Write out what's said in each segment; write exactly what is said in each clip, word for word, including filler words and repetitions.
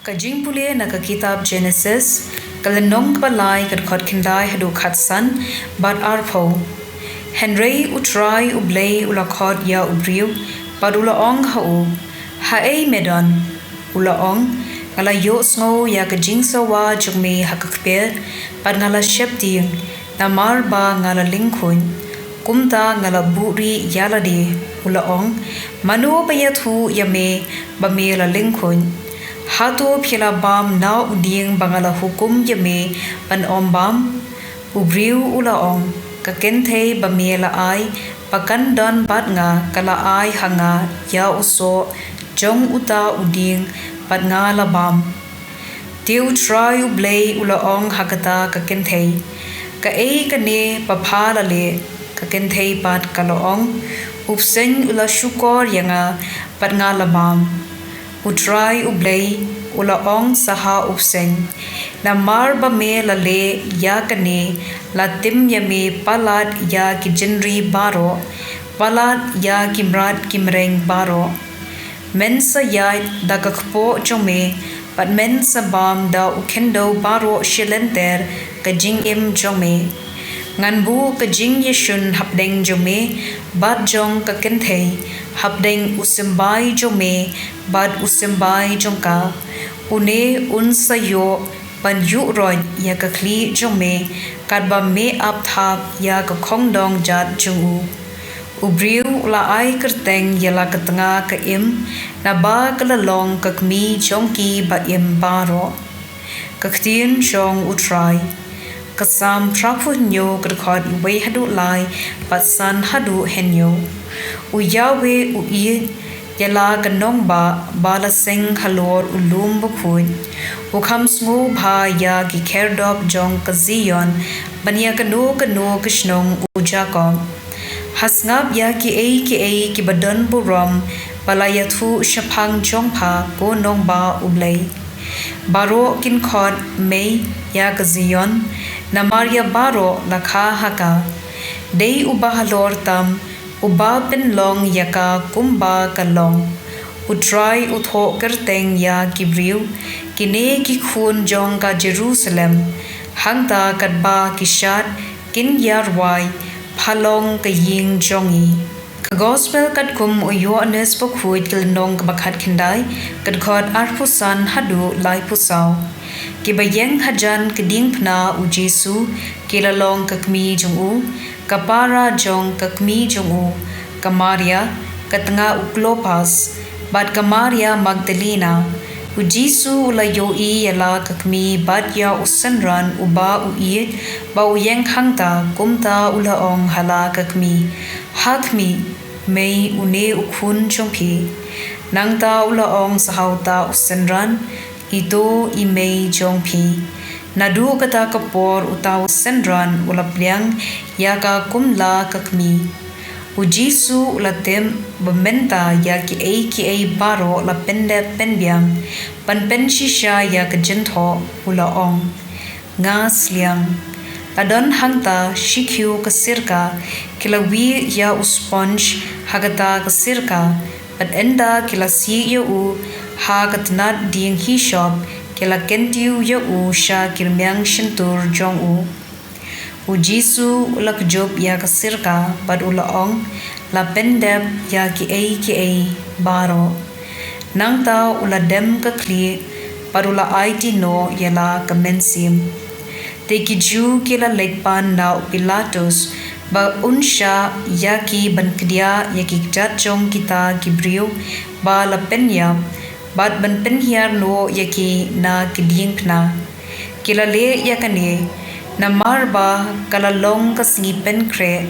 Ka jingpule na ka kitab Jenesis, ka lynnong kaba lai, ka dkhot khyndai haduh khatsan bad arphew. Hynrei U Trai U Blei u la khot ïa u briew, bad u la ong ha u, "Haei me don?" U la ong, "Nga la ïohsngew ïa ka jingsawa jong me ha ka kper, bad nga la sheptieng, namar ba nga la lyngkhuid. Kumta nga la buhrieh ïa lade." U la ong, "Mano ba ïathuh ïa me ba me la lyngkhuid? Hato phi la bam na u dieng ba nga la hukum ïa me ban ym bam?" U briew u la ong, "Ka kynthei ba me la ai ba kan don bad nga, ka la ai ha nga ïa u soh jong uta u dieng, bad nga la bam." Te U Trai U Blei u la ong ha kata ka kynthei, "Kaei kane ba pha la leh?" Ka kynthei pat ka la ong, "U bseiñ u la shukor ïa nga, bad nga la bam." U Trai U Blei u la ong sa ha u bseiñ, "Namar ba me la leh ïa kane, la tim ïa me palat ïa ki jingri baroh, palat ïa ki mrad ki mreng baroh. Men sa ïaid da ka kpoh jong me, bad men sa bam da u khyndew baroh shilynter ka jingim jong me. Ngan buh ka jingïashun hapdeng jong me bad jong ka kynthei, hapdeng u symbai jong me bad u symbai jong ka. Une un sa ïoh ban ïuh roit ïa ka khlieh jong me, katba me ap thap ïa ka khongdong jat jong u." U briew u la ai kyrteng ïa la ka tnga ka Im, naba ka la long ka kmie jong ki ba im baroh. Ka ktien jong U Trai. Ka Salm phra phew hynñiew, ka dkhot wei haduh lai bad san haduh hynñiew. U Yahweh u ïeit ïa la ka nongbah ba la seng halor u lum bakhuid. U kham sngewbha ïa ki khyrdop jong ka Zion, ban ïa kano kano ka shnong u Jakob. Ha sngap ïa kiei kiei kiba don burom ba la ïathuh shaphang jong pha, ko nongbah U Blei. Baroh kin khot mei ïa ka Zion, namar ïa baroh la kha ha ka. Dei uba halor tam, uba pynlong ïa ka kumba ka long. U Trai u thoh kyrteng ïa ki briew, kine ki khun jong ka Jerusalem. Hangta katba ki shad kin ïa rwai, pha long ka ïing jong ngi. Ka Gospel katkum u Ïoannis Bakhuid, ka lynnong kaba khatkhyndai, ka dkhot arphew san haduh laiphew saw. Kiba ïeng hajan ka diengphna U Jisu ki la long ka kmie jong u, ka para jong ka kmie jong u, ka Maria ka tnga u Klopas, bad ka Maria Magdalena. U Jisu u la ïohi ïa la ka kmie bad ïa u synran uba u ïeit ba u ïeng hangta, kumta u la ong ha la ka kmie, "Ha khmih, mei une u khun jong phi." Nangta u la ong sa ha uta u synran, "Ito i mei jong phi." Naduh kata ka por uta u synran u la pliang ïa ka kum la ka kmie. U Jisu u la tip ba mynta ïa kiei kiei baroh la pyndep pynbiang, ban pynshisha ïa ka jingthoh, u la ong, "Nga sliang." La don hangta shi khiew ka sirka, ki la wieh ïa u sponge ha kata ka sirka, bad ynda ki la sieh ïa u ha ka tnat dieng hisop, ki la kyntiew ïa u sha ki rmiang shyntur jong u. U Jisu u la kjop ïa ka sirka bad u la ong, "La pyndep ïa kiei kiei baroh." Nangta u la dem ka khlieh bad u la aiti noh ïa la ka mynsiem. Te ki Jiw ki la leit pan na u Pilatus ba un shah ïa ki ban kdiah ïa ki kjat jong kita ki briew ba la pynïap, bad ban pynhiar noh ïa ki na ki diengphna. Ki la leh ïa kane namar ba ka la long ka sngi pynkhreh,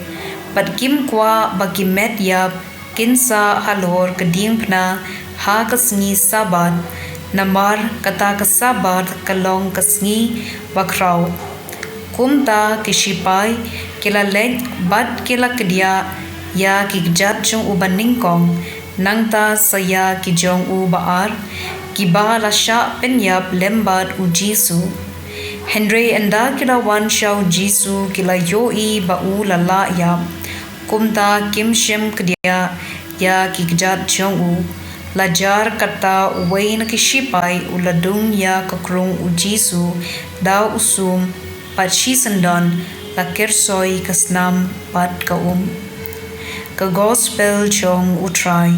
bad kim kwah ba ki met ïap kin sah halor ka diengphna ha ka sngi Sabbath, namar kata ka Sabbath ka long ka sngi bakhraw. Kumta ki shipai ki la leit bad ki la kdiah ïa ki kjat jong u banyngkong, nangta sa ïa ki jong u ba ar, kiba la shah pynïap lem bad u Jisu. Hynrei ynda ki la wan sha u Jisu, ki la ïohi ba u la lah ïap. Kumta kim shym kdiah ïa ki kjat jong u. La jar kata, uwei na ki shipai u la dung ïa ka krung u Jisu da u sum, bad shisyndon la ker soi ka snam bad ka um. Ka Gospel jong u Trai.